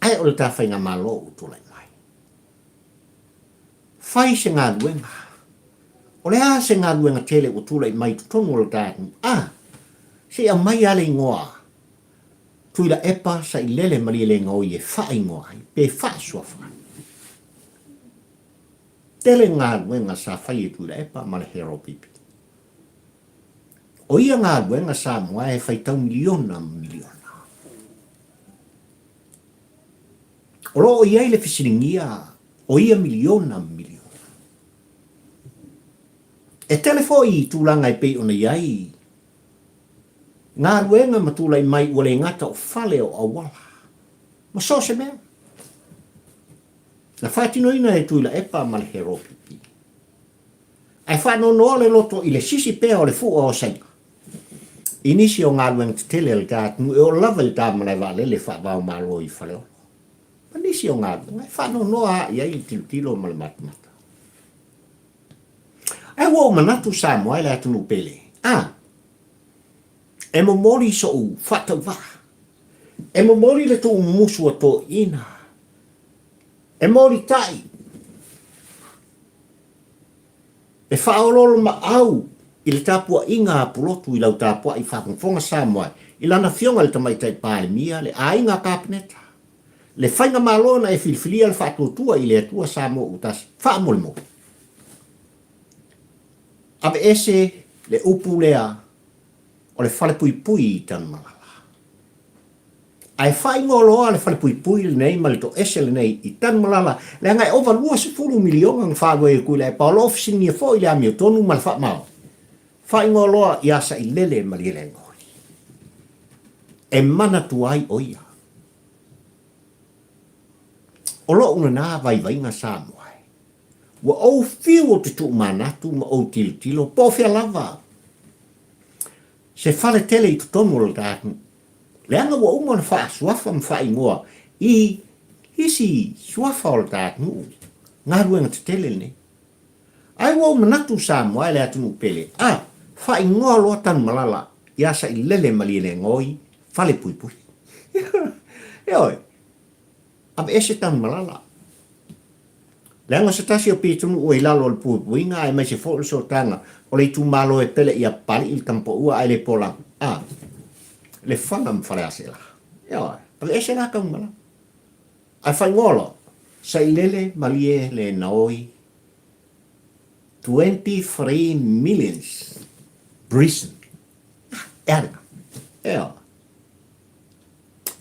ae o le ta faigamalo ua tulai mai. Fai se galuega. O le a se galuega tele ua tulai mai i totonu o le ta atunuu? A, se i aumai lava le igoa Tuilaepa Sailele Malielegaoi e faaigoa ai, pe faasuafa ai. Tele galuega sa fai e Tuilaepa ma le HRPP. O ia galuega Samoa e faitau miliona ma miliona. O lo o i ai le fesiligia o ia miliona ma miliona. E tele foi i tulaga e pei ona i ai galuega ma tulai mai ua le gata o fale o auala. Ma so o se mea. Na faatinoina e Tuilaepa ma le Heropipi. Ae faanoanoa le loto i le sisi pea o le fua o Saina i nisi o galuega tetele a le ta atunuu e oo lava i le ta malae vaalele faava-o-Malo i Faleolo. Ma nisi o galuega e faanoanoa lava i ai le tilotilo ma le matamata. Ae ua ou manatu Samoa e le atunuu pele, a, e momoli so'u faatauvaa, e momoli le tuumumusu a toeaiina, e molitai, e faaoloolomaau i le tapuaiga a Pulotu i lau tapuai faafogafoga Samoa i lana Afioga i le Tamaitai Palemia, le Aiga Kapeneta, le Faigamalo na e filifilia le faatuatua i le Atua Samoa ua tasi. Faamolemole, aveese le upu lea o le falepuipui i Tanumalala. Ae faaigoa loa le falepuipui lenei ma le toese lenei i Tanumalala, leaga e ova 20 miliona na faaluai e Tuilaepa, o lo o fesiligia foi le amiotonu ma le faamaoni. Faaigoa loa ia Sailele Malielegaoi. E manatua ai o ia. O lou lena vaivaiga Samoa e. Ua ou fiu ou te tuumanatu ma ou tilotilo po o fea lava se fale tele i totonu o le ta atunuu. Leaga ua uma ona faasuafa ma faaigoa i isi suafa o le ta atunuu galuega tetele lenei. Ae ua ou manatu Samoa e le atunuu pele, a, faaigoa loa Tanumalala ia Sailele Malielegaoi Falepuipui. Ioe, aveese Tanumalala. Leaga o se tasi o pitonuu ua i lalo o le puipuiga aemaise foi o le sootaga o le itumalo e pele ia Papalii le Tamapoua ae le Polagu, a, Lefaga ma Faleaseela. Ioe, aveese la Tanumalala. Ae faaigoa loa, Sailele malie le naoi 23 millions prison. E a lena? Ioe.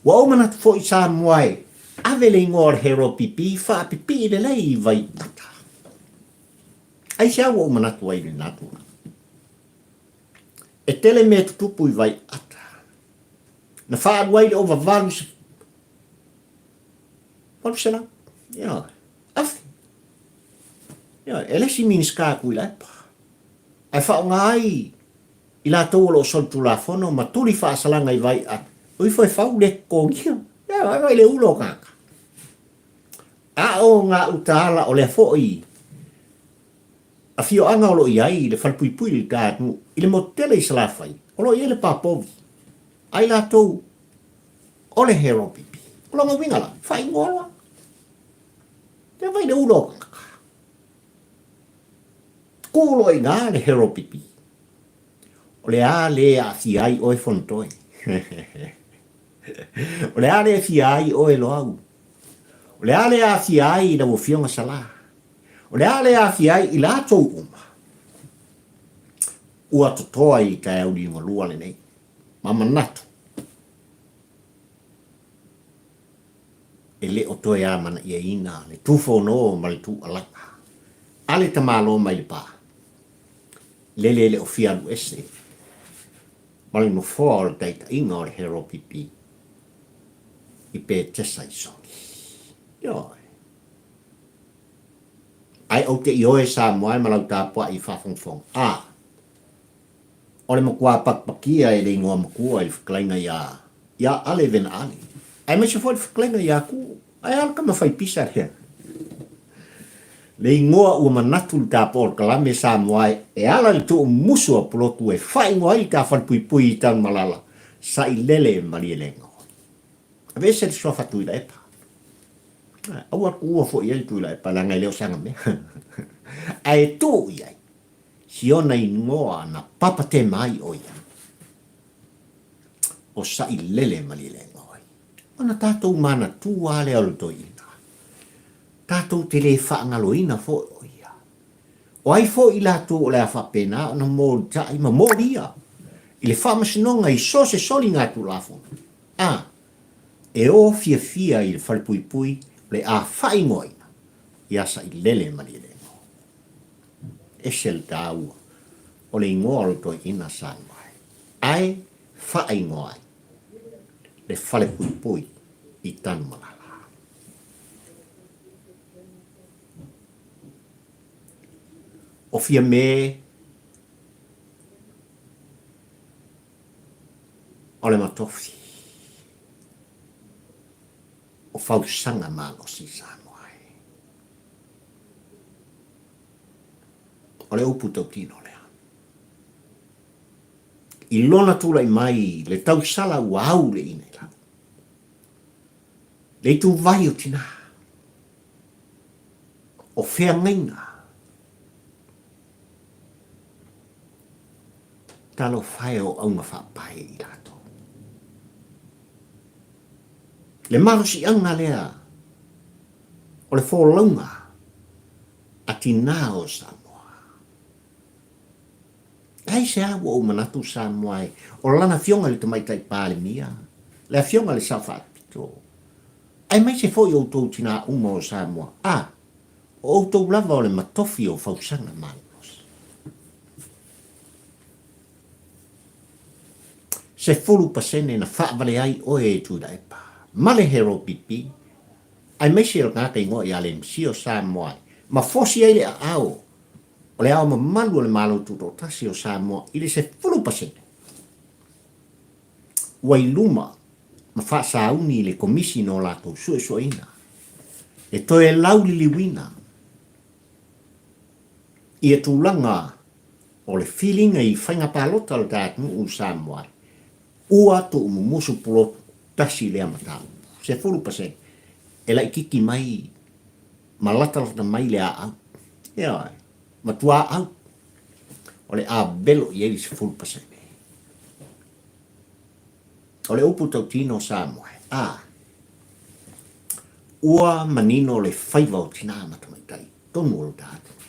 Ua ou manatu foi Samoa e ave le igoa o le Hero PP faapipii lelei i Vaiata. Aisea ua ou manatu ai i lena tulaga? E tele mea tutupu i Vaiata. Na faaalu ai le ova 800, ioe, afe. Ioe, e le isi Minisita Tuilaepa. Ae faaaoga ai i latou o lo o solitulafono ma tuli faasalaga i vai a o ifo e fau le totogia. Ia, vaai le ulo o tagata. A o ngā utaala o lea foi afioaga o lo o i ai le falepuipui i le ta atunuu, i le motu tele i Salafai, o lo o i ai le pā povi, a i latou o le Heropipi. O lona uiga la, faaigoa loa. Ia vai le ulo o tagata. Kū loa i ina le Heropipi. O le a le aafia ai oe Fonotoe? O le a le afia ai oe Loau? O le a le aafia ai lau Afioga Salā? O le a le aafia ai i latou uma? Ua totoa i le taeao liugalua lenei, ma manatu e le o toe amanaiaina le tufono ma le tuualaga a le tamaloa mai le pa. Lele le o fia alu ese ma le nofoa o le taitaiga o le Heropipi i Petesa i Soni. Ioe. Ae ou te ioe Samoa e ma lau tapuai i faafogafoga. A, o le matua pakipakia e le igoa matua i le fetalaiga iā, iā Ale Vena Ale. Aemaise foi le fetalaiga iā Kuu. Ae a le tama fai pisa lea? Le igoa ua manatu le ta polokalame Samoa e ala i le tuumusu a Pulotu e faaigoa ai le ta falepuipui i Tanumalala, Sailele Malielegaoi. Aveese le suafa Tuilaepa. Aua tuua foi i ai le Tuilaepa leaga e le o sana mea. Ae tuu i ai si ona igoa na papatema ai o ia, o Sailele Malielegaoi. Ona tatou manatua lea o le toeaina, tatou te le faagaloina foi o ia. O ai foi i latou o le a faapena ona molitai ma molia i le faamasinoga i so o se soligatulafono, a e o fiafia i le falepuipui o le a faaigoaina ia Sailele Malielegaoi. Ese le taua o le igoa o le toeaina Samoa ae faaigoa ai le falepuipui i Tanumalala. O Fiamē o le matofi o fausaga malosi i Samoa ai. O le upu tautino lea. I lona tulai mai le tausala ua au le ina i lalo. Le ituvai o tinā. O feagaiga. Talofa e o auga faapae i latou. Le malosiaga lea o le folauga a tinā o Samoa. Aisea ua ou manatu Samoa e o lana afioga i le Tamaitai Palemia, le afioga i le Sao Faapito, aemaise foi outou tinā uma o Samoa, a, o outou lava o le matofi o fausaga malolosi. 10% na faavale ai oe e Tuilaepa ma le Hero PP, aemaise o le tagata igoa ia Lemsio Samoa e ma fosi ai le aao o le Ao Mamalu o le Malo Tutoatasi o Samoa i le 10% ua i luma ma faasauni le Komisi no latou suesueina e toe lauliliuina ia tulaga o le filiga i faiga palota o le ta atunuu Samoa ua tuumumusu pulotu tasi lea mataupu 10% e laititi mai ma latalata mai le aau. Ioe, matua aau. O le a velo i ai le 10%. O le upu tautino Samoa, a, ua manino le faiva o tinā ma tamaitai tonu o lo ta atunuu.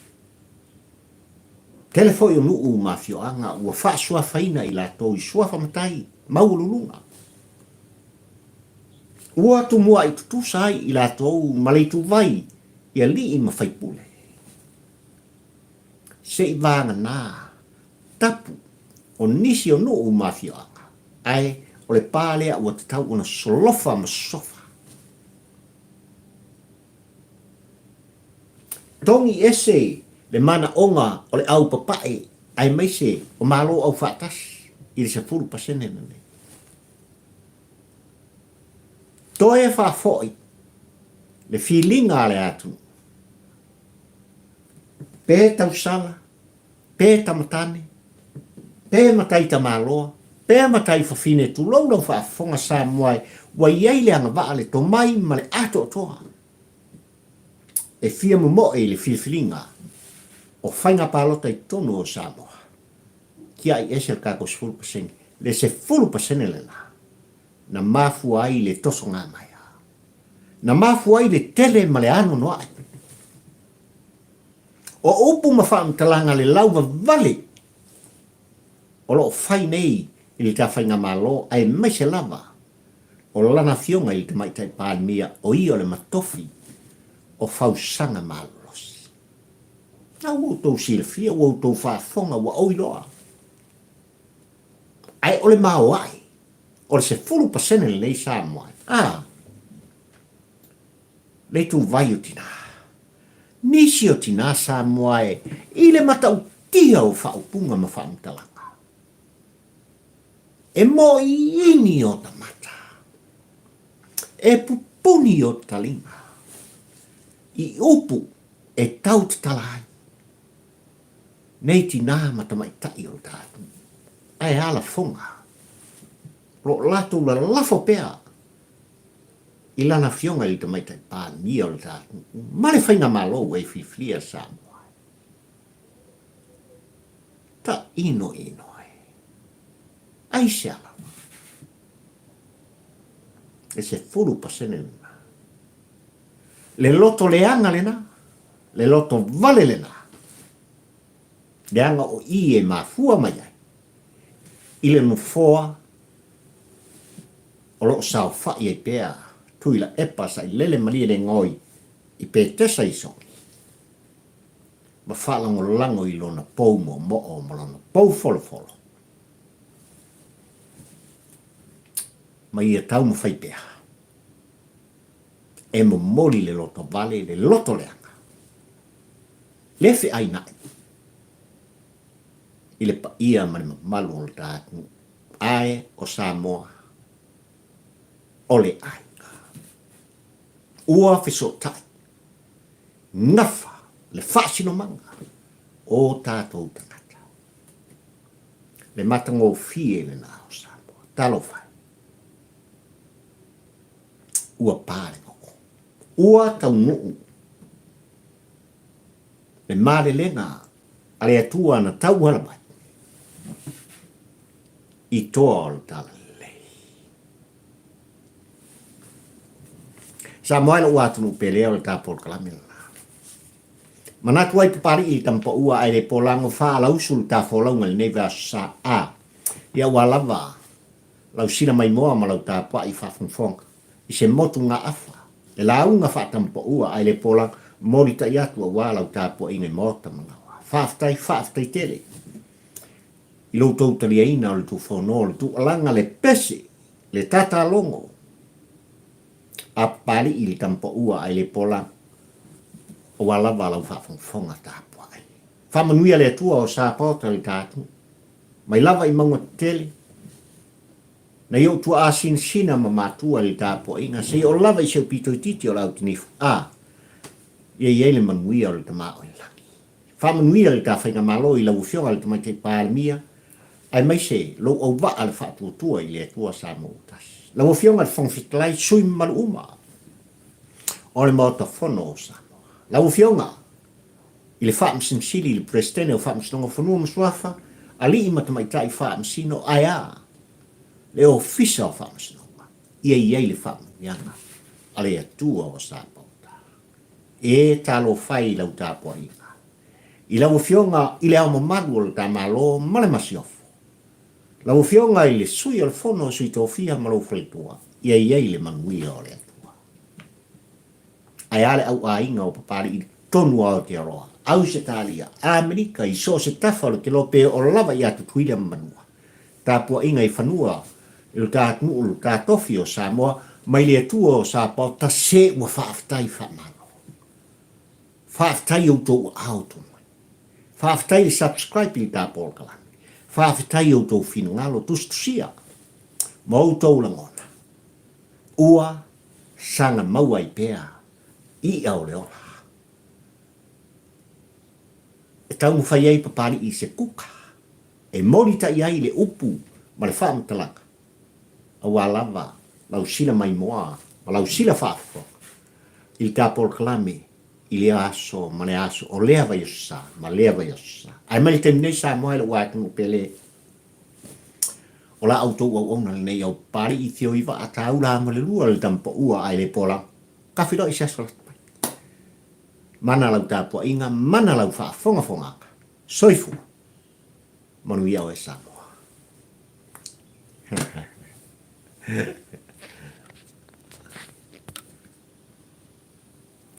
Tele foi o nuu ma afioaga ua faasuafaina i latou i suafa matai maualuluga. Ua tumua'i tutusa ai i latou ma le ituvai i alii ma faipule. Se i vagana tapu o nisi o nuu ma afioaga, ae o le pa lea ua tatau ona solofa ma sosofa. Togi ese le manaoga o le au papae aemaise o Malo Aufaatasi i le 10% lenei. Toe faafoi le filiga a le atunuu, pe tausala, pe tamatane, pe matai tamaloa, pe matai fafine, tulou lau faafofoga Samoa e, ua i ai le agavaa, le tomai ma le atoatoa e fia momoe i le filifiliga o faiga palota i totonu o Samoa. Tiai ese le tatou 10%, le 10% lena na mafua ai le tosogamaea, na mafua ai le tele ma le anoanoai o upu ma faamatalaga le lauvavale o lo o fai nei i le ta faigamalo aemaise lava o lana afioga i le Tamaitai Palemia o ia o le matofi o fausaga malolosi. Na ua outou silafia, ua outou faafofoga, ua ou iloa. Ae o le maoae, o le 10% lenei Samoa, a, le ituvai o tinā. Nisi o tinā Samoa e i le matautia o faaupuga ma faamatalaga. E moiini o ta mata. E pupuni o ta lima. I upu e tau tatala ai nei tinā ma tamaitai o lo ta atunuu. Ae a lafoga? O lo o latou lalafo pea i lana afioga i le Tamaitai Palemia o le ta atunuu ma le faigamalo ua e filifilia Samoa. Ta inoino e. Aisea lava? E 10% lena. Le loto leaga lena, le loto vale lena, leaga o i e mafua mai ai i le nofoa o lo o saofai ai pea Tuilaepa Sailele Malielegaoi i Petesa i Sogi ma faalagolago i lona pou moomoo ma lona pou folofolo ma ia taumafai pea. E momoli le lotovale, le lotoleaga, le feaina'i i le paia ma le mamalu o le ta atunuu. Ae o Samoa, o le aiga. Ua fesootai, gafa le faasinomaga o tatou tagata. Le matagofie lena o Samoa. Talofa e! Ua pa le gogo. Ua taunuu le malelega a le Atua na tauala mai i toa o le Talalelei. Samoa e lou atunuu pele o le ta polokalame lena. Manatu ai Papalii i Tamapaua ae le polago faalausu le ta folauga i lenei vaiaso sa a. Ia ua lava lau sila maimoa ma lau tapuai faafogafoga i se motu gaafa, le lauga faatamapaua ae le polago molitai atu aua lau tapuaiga i maota ma laoa. Faafetai, faafetai tele i lo outou taliaina o le tufono, le tuualaga, le pese, le tatalogo a Papalii i le tamapaua ae le polago aua lava lau faafogafoga tapuai. Faamanuia le Atua o Sapaota i le ta atunuu. Mai lava i mauga tetele, nai ou tuaa sinasina ma matua i le tapuaiga, seia oo lava i si ou pito itiiti o le autinifu, a ia i ai le manuia o le Tama o i le Lagi. Faamanuia le ta Faigamalo i lau Afioga i le Tamaitai Palemia, aemaise lou auvaa le faatuatua i le Atua Samoa ua tasi. Lau Afioga i le Fofoga Fetalai, sui mamalu uma o le Maota Fono o Samoa. Lau Afioga i le Faamasino Sili, le Peresetene o Faamasinoga o Fanua ma Suafa, Alii ma Tamaitai Faamasino, ae a le Ofisa o Faamasinoga, ia i ai le faamanuiaga a le Atua o Sapaota. E talofa e i lau tapuaiga, i lau Afioga i Le Ao Mamalu o le ta Malo ma le Masiofo, lau Afioga i le Sui o le Fono a Sui Tofia ma lou faletua, ia i ai le manuia o le Atua. Ae a le au aiga o Papalii tonu o Aotearoa, Ausetalia, Amerika i so o se tafa o le kelope o lava ia Tutuila ma Manua. Tapuaiga i fanua i lo ta atunuu lo ta tofi o Samoa mai le Atua o Sapaota se ua faafetai faamalo. Faafetai i outou aao tumai. Faafetai le subscribe i le ta polokalame. Faafetai i outou finagalo tusitusia ma outou lagona. Ua saga maua ai pea i'a o le ola. E taumafai ai Papalii i se kuka e molitai ai le upu ma le faamatalaga, aua lava lau sila maimoa ma lau sila faafofoga i le ta polokalame i lea aso ma le aso o lea vaiaso sa ma lea vaiaso sa. Ae mai le taimi nei Samoa e lou atunuu pele, o la outou auauna lenei au Papalii Fioivaa Taula ma le lua le tama paua ae le pola ka feiloai se aso lata mai. Mana lau tapuaiga, mana lau faafogafogaga. Soifua. Manuia oe Samoa.